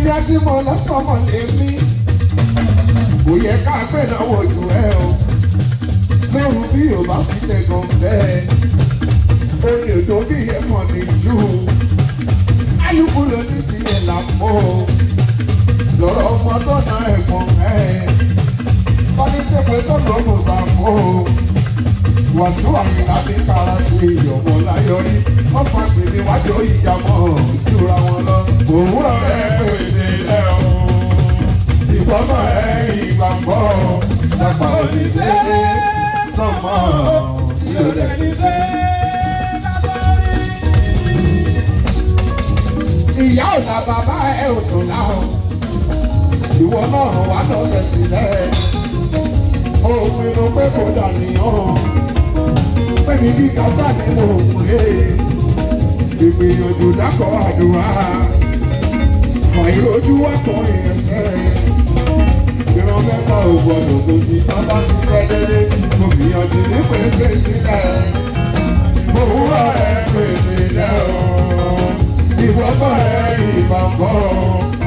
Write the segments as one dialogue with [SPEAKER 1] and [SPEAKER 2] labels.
[SPEAKER 1] Èmi àti mọ̀ lọ́sọ̀mọ̀ lèmi. Kò yẹ ká pè náwó jù ẹ o. Lóru bí ò bá sí tẹ̀gàn bẹ́ẹ̀. Orin òdò bí ẹ̀fọn ní jù. Alùpùpù ló ní tiẹ̀ là mọ́ o. Lọ́rọ̀ ọmọ tó na ẹ̀gbọ́n ẹ̀. Bọ́lí tẹ̀pẹ́ sọ̀rọ̀ kò sàmó o. Wàsíù Àyìnlá mi kára ṣe ìyọ̀mọ̀ láyọrí. Wọ́n fa gbèmí wájú ìjàmọ̀ jura wọn lọ. Òwúrọ̀ rẹ̀ pèsè lẹ́ o. Ìgbọ́sọ̀ rẹ̀ ìgbàgbọ́. Dàgbà òní ṣe é sọ̀mọ́. Ìlú rẹ̀ ní ṣe ìyá ò la bàbá ẹ ò tún lá o. Ìwọ náà wà lọ́sẹ̀ sílẹ̀. Ó pinnu pé kò dàníyàn. Pẹ̀lú gíga sáà ni mo pè é. Ìgbìyànjú dákọ̀ àdúrà. Fàìrójú wà kọrin ẹsẹ̀. Ìran mẹ́ta ò gbọ́dọ̀ kò sí bàbá ti fẹ́ délé. Mo gbìyànjú ní pèsè sílẹ̀. Òwúrọ̀ rẹ̀ pèsè lẹ́ o. Ìwọ́sọ̀ rẹ̀ ìgbàgbọ́.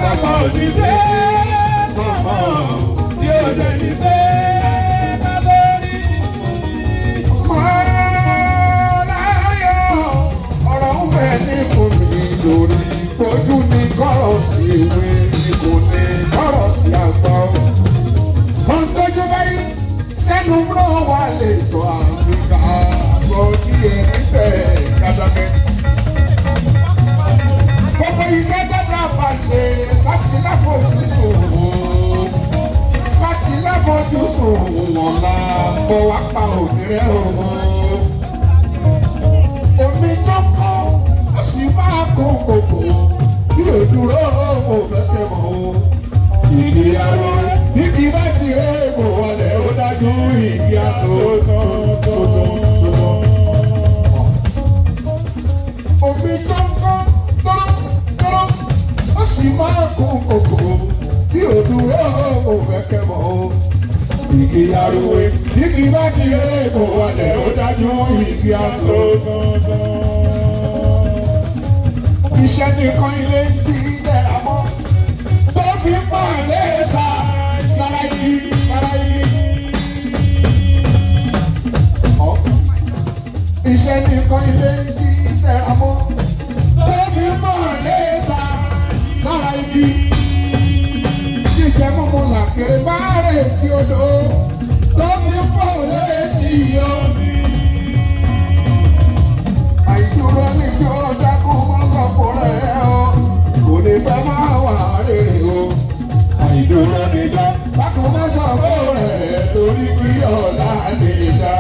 [SPEAKER 2] Bàbá òní ṣe
[SPEAKER 1] Sọ̀mọ́.
[SPEAKER 2] tí ó lè ní ṣe lórí.
[SPEAKER 1] Mọ́láyọ̀ ọ̀rọ̀ ń bẹ ní kò ní torí ojú ní kọ́rọ̀ sí ìwé ní kò ní kọ́rọ̀ sí àgbà o. Ohun tójú báyìí sẹ́nu náà wà lè sọ àmì ká sọ ní ẹni bẹ́ẹ̀ kádàkẹ́. Gbogbo iṣẹ́ tẹ́lá bá ṣe sátìláfojú sùn sátìláfojú sùn ọ̀la bọ̀ wá pa òbí rẹ̀ o. Omi tó kọ́ ó sì máa kún kòkò bí òdúró mo fẹ́ kẹ́ mọ́ o. Ìdíyàwó níbi bá ti rẹ̀ kò wọlé ó dájú ìdí aṣọ tuntun tuntun. Omi tó kọ́ tọ́rọ́ ó sì máa kún kòkò bí òdúró mo fẹ́ kẹ́ mọ́ o. Ìgì arúgbó níbi bá ti rẹ̀ kò wọlé ó dájú ìdí aṣọ iṣẹ́ nìkan ilé ń di ilẹ̀ àmọ́ tó fi ń pọ̀ lẹ́sà sára yìí sára yìí. Iṣẹ́ nìkan ilé ń di ilẹ̀ àmọ́ tó fi ń pọ̀ lẹ́sà sára yìí. Jíjẹ mímu làkèrè bá rè tí odò tó fi ń pọ̀ létí omi. Àìdúró níjó dákún mọ́ sọ̀fọ̀ rẹ̀ o, kò ní fẹ́ máa wà rere o. Àìdúró níjó dákún mọ́ sọ̀fọ̀ rẹ̀ torí kí ọ̀la lè dá.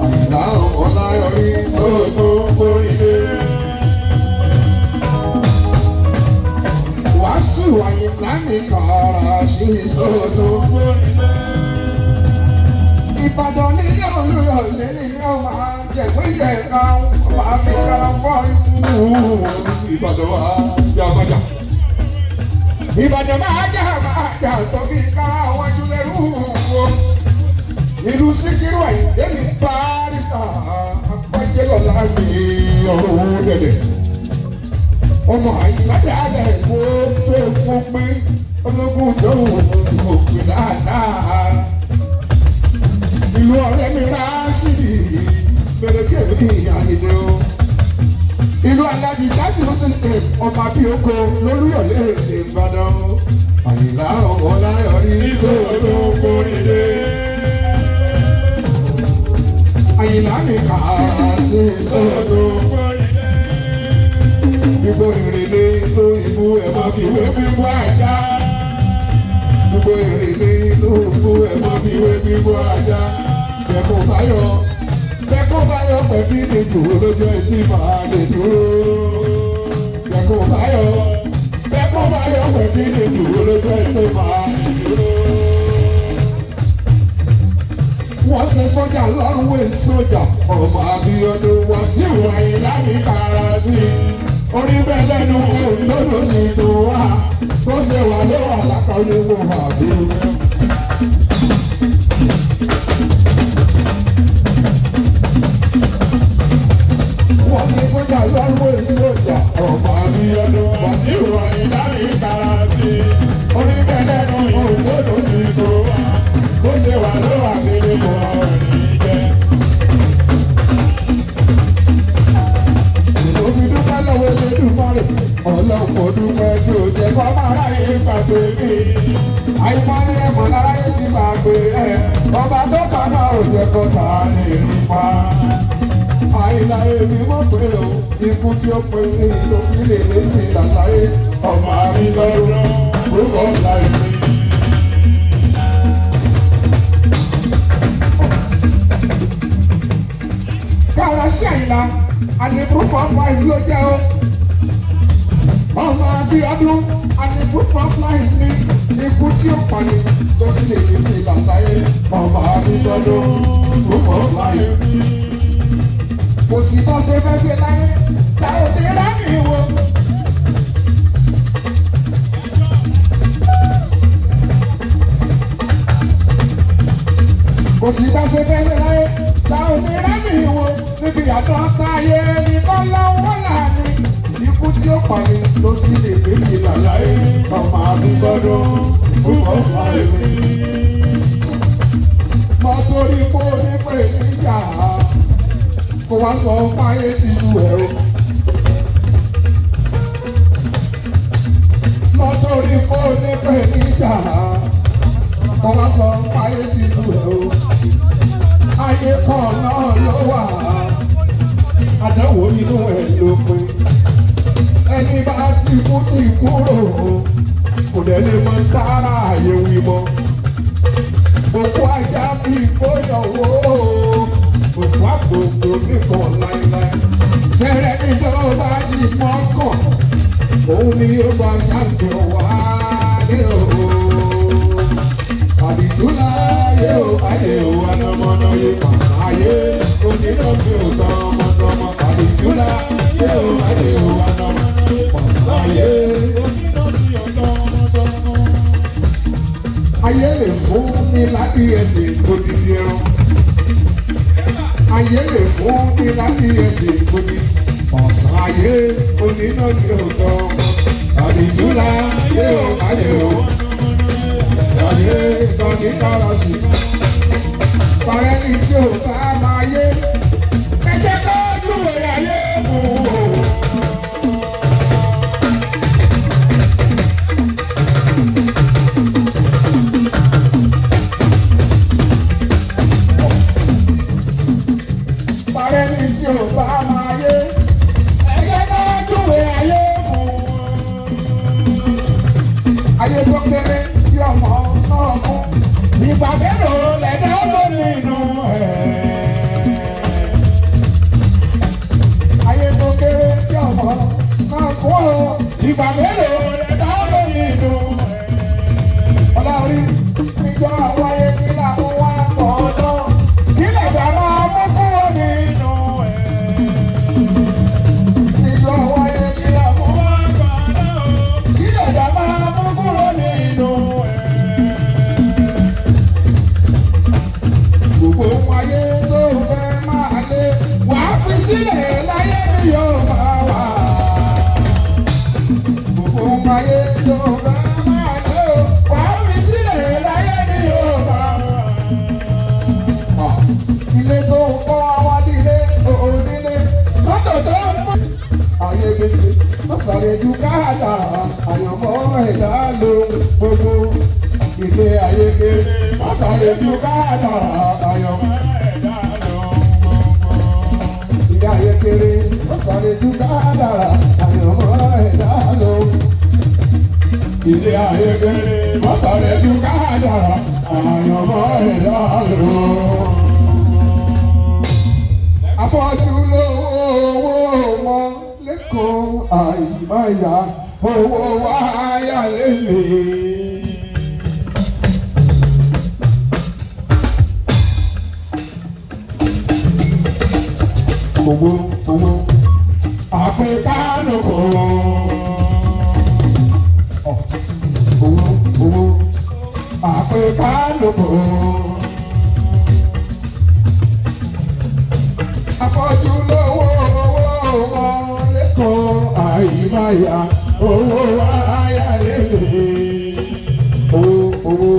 [SPEAKER 1] Àyìnlá Ọláyọrí sóòtú kórìíre. Wàásù Àyìnlá mi kàrà sí sóòtú Ìbàdàn nílé Olúyọ̀lé nílé ọmọ àjẹgbẹ́jẹ kan máa fi kára fọ́ ikú. Ìbàdàn wa yàgbàjà. Ìbàdàn máa jà máa jà tóbi kára wájú lẹ́rú wo. Ìlú Síkírù Àyìndé mi Barrister Agbájélọ́lá mi ọ̀rùn dẹ̀dẹ̀. Ọmọ Àyìnlá dàlẹ̀ wo tó fún pé ológun tó wù kò pè dáadáa ìlú ọ̀rẹ́ mi Rásìdì bẹ̀rẹ̀kẹ́ mi Àyìndé o. Ìlú alájí jáde ó sì ń tẹ ọmọ abíyókò lólúyọ̀lé èdè Ìbàdàn. Àyìnlá Ọláyọrí
[SPEAKER 2] Ìṣòro kórìíre.
[SPEAKER 1] Àyìnlá mi kà á sí ìṣòro. Gbogbo ìrèlè ló ìbú ẹ̀ máa fi wé bíbú ajá. Gbogbo ìrèlè ló ìbú ẹ̀ máa fi wé bíbú ajá. Bẹ̀kún báyọ̀ Bẹ̀kún báyọ̀ pẹ̀lú ìdìbò lójú ẹtí máa lè dúró. Bẹ̀kún báyọ̀ Bẹ̀kún báyọ̀ pẹ̀lú ìdìbò lójú ẹtí máa lè dúró. Wọ́n ṣe sọ́jà lọ́rùn ẹ̀ sọ́jà ọmọ Abíọ́dún Wàsíù Àyìnlá mi kára sí i. Orí bẹ́ẹ̀ lẹ́nu lọ́dọ̀ sí tó wá tó ṣe wà ló wà lákàlù mọ́ àbúrò. Wọ́n ṣe sọ́jà kọ́ta lè rí pa. Àyìnlá èmi mọ̀ pé o, ikú tí ó pe ní ìlú ilé méjì làṣáyé, ọmọ àrílọ́dún, orúkọ ńlá èmi. Kára sí Àyìnlá, àdìbò fún ìlú ló jẹ́ o. Ọmọ Abíọ́dún, àdìbò fún ìlú ní ikú tí ó pani tó sì lè ní ìlà láyé, ọmọ àrílọ́dún, orúkọ ńlá èmi. Kò sí bá ṣe fẹ́ ṣe láyé, láyé ti rámì wo. Kò sí bá ṣe fẹ́ ṣe láyé, láyé ti rámì wo. Níbi àtọ́ táyé ní kọ́lọ́wọ́ làní. Ikú tí ó pani ló sì lè gbé ìlà láyé, ọmọ àbísọ́dún, orúkọ ńlá èmi. Mọ torí kó ní pè níjà, kó wá sọ fáyé ti sú ẹ o. Mọ torí kó ní pè níjà, kó wá sọ fáyé ti sú ẹ o. Ayé kan náà ló wà, àdánwò inú ẹ̀ ló pin. Ẹni bá ti kú ti kúrò, kò dẹ̀ lè mọ sára àyè wí mọ́. Òkú ajá fi gbóyàwó, òkú àgbògbò nìkan láéláé. Ṣẹlẹ̀ ní tó bá ti mọ́kàn, òun ni ó bá ṣàǹtẹ̀ wá ní o. Àdìtú láyé o, ayé o, anamọ́nà yé pàṣẹ ayé, onínàbí ò tọmọtọmọ. Àdìtú láyé o, ayé o, anamọ́nà yé pàṣẹ ayé. Ayé lè fún ní lábí ẹsẹ̀ odidi ẹran. Ayé lè fún ní lábí ẹsẹ̀ odidi. Ọ̀sán ayé onínàbí ò tọmọ. Àdìtú láyé o, ayé o. Ayé ìtọ́ni kára sí. Parẹ́ ní tí ò bá máa yé. Ẹ jẹ́ ká júwe ayé fún o. Parẹ́ ní tí ò bá máa yé. Ẹ jẹ́ ká júwe ayé fún o. Ayé tó kéré bí ọmọ náà kú. Ìgbà mélòó lẹ̀dá ló nínú ẹ̀? Ayé tó kéré bí ọmọ náà kú o. Ìgbà mélòó lẹ̀dá ló nínú ẹ̀? Ọlọ́rí níjọ́ wáyé kí làwọn wá pọ̀ náà. Kí lẹ̀dá máa mú kúrò nínú ẹ̀? Níjọ́ wáyé kí làwọn wá pọ̀ náà. Kí lẹ̀dá máa mú kúrò nínú ẹ̀? Gbogbo ayé tó fẹ́ máa lé, wàá fi sílẹ̀ láyé ni yóò máa wà. Gbogbo ayé tó fẹ́ máa lé, wàá fi sílẹ̀ láyé ni yóò máa wà. Ilé tó ń kọ́ awádìílé onílé, mọ́tò tó ń kọ́. Ayé méjì, wọ́n sáré ju káàdà, àyànmọ́ ẹ̀dá ló gbogbo. Ilé ayé kéré, wọ́n sáré ju káàdà, àyànmọ́ ẹ̀dá ló gbogbo. Ilé ayé kéré, wọ́n sáré ju káàdà, àyànmọ́ ẹ̀dá ló. Ilé ayé kéré, wọ́n sáré ju káàdà, àyànmọ́ ẹ̀dá ló. Afọ́jú lówó owó mọ́ lẹ́kọ̀ọ́ àìmáyà owó wáyà lélẹ̀. Owó owó àpèkánú kò. Owó owó àpèkánú kò. Afọ́jú lówó owó wọn lẹ́kọ̀ọ́ àìmáyà owó wáyà lélẹ̀. Owó owó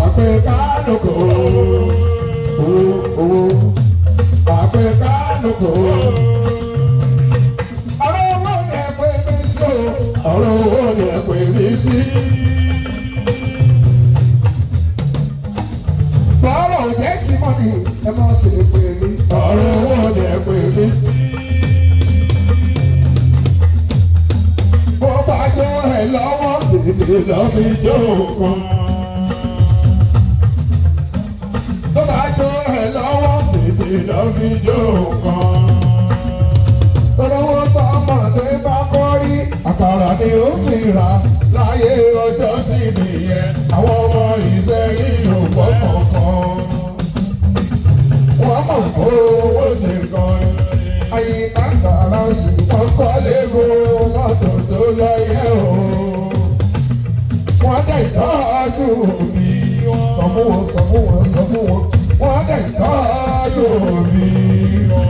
[SPEAKER 1] àpèkánú kò. Owó owó àpèkánú kò. Ọ̀rọ̀ owó ni ẹ pè mí sí o. Ọ̀rọ̀ owó ni ẹ pè mí sí. Bọ́rọ̀ jẹ́ ti mọ́ ni. lọ fi jó nǹkan. Tó bá jó ẹ lọ́wọ́ tètè lọ fi jó nǹkan. Tọ́lọ́wọ́ tọmọdé bá kọ́ rí àkàrà ni ó fi rà láyé ọjọ́ sí nìyẹn. Àwọn ọmọ Ìsẹ́yìn ò gbọ́ kọ̀ọ̀kan. Wọ́n mọ̀ kó owó ṣe kan. Ayé kàkàrà sì wọ́n kọ́lé go mọ́tò tó lọ́yẹ̀ o. Wọ́n dẹ̀ tọ́jú òbí. Sọ fún wọn, sọ fún wọn, sọ fún wọn. Wọ́n dẹ̀ tọ́jú òbí wọn.